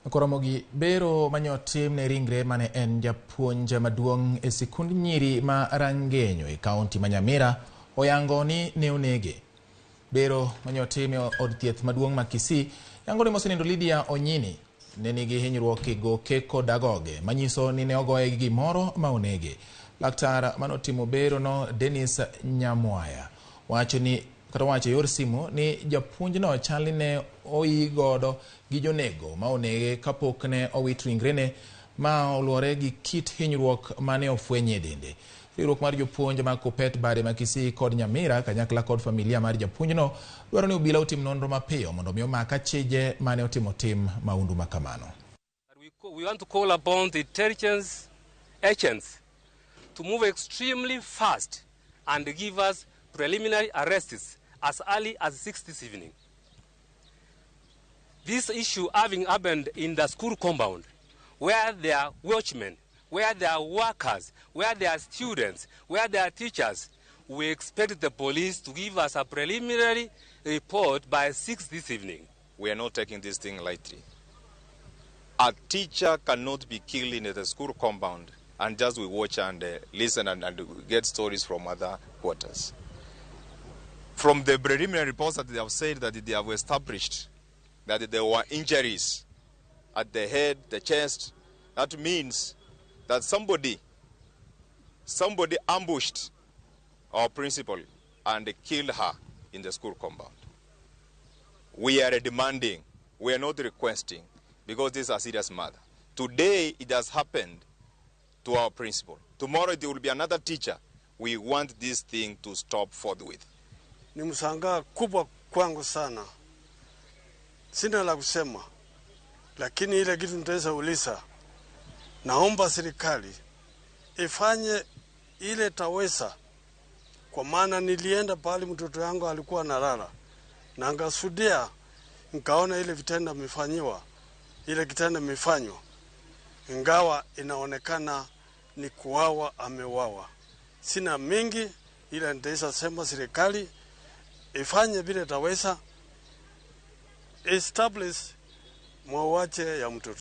Koromogi bero manyotim ne ringre mane en japuonj maduong' e sikund nyiri ma Rangenyo e kaunti ma Nyamira oyango ni ne onege. Bero manyotim e od thieth maduong' ma Kisii yango ni mosenindo Lydia Onyini ne nigi hinyruok e goke kod agoge manyiso ni ne ogoye gi gimoro ma onege. Laktar manotimo bero no Dennis Nyamwaya wacho ni kata wacho e yor simu ni japuonjno chal ni ne oi godo gi jonego ma onege kapok ne owit ringrene ma oluwore gi kit hinyruok mane ofweny e dende. Riwruok mar jopuonj mag Kuppet bade ma Kisii kod Nyamira kanyakla kod familia mar japuonjno dwaro ni obila otim nonro mapiyo mondo mi omak achije mane otimo tim maundu ma kamano. We want to call upon the intelligence agents to move extremely fast and give us preliminary arrests as early as 6 this evening. This issue having happened in the school compound, where there are watchmen, where there are workers, where there are students, where there are teachers, we expect the police to give us a preliminary report by 6 this evening. We are not taking this thing lightly. A teacher cannot be killed in the school compound and just we watch and listen and get stories from other quarters. From the preliminary reports that they have said that they have established that there were injuries at the head, the chest, that means that somebody ambushed our principal and killed her in the school compound. We are demanding, we are not requesting, because this is a serious matter. Today it has happened to our principal. Tomorrow there will be another teacher. We want this thing to stop forthwith. Ni mshangaa kubwa kwangu sana, sina la kusema, lakini ile kitu nitaweza uliza, naomba serikali ifanye ile taweza, kwa maana nilienda pahali mtoto yangu alikuwa analala na nikashuhudia, nikaona ile vitendo imefanyiwa, ile kitendo imefanywa, ingawa inaonekana ni kuwawa, ameuawa. Sina mingi, ila nitaweza sema serikali ifanye vile taweza establish mauaji ya mtoto.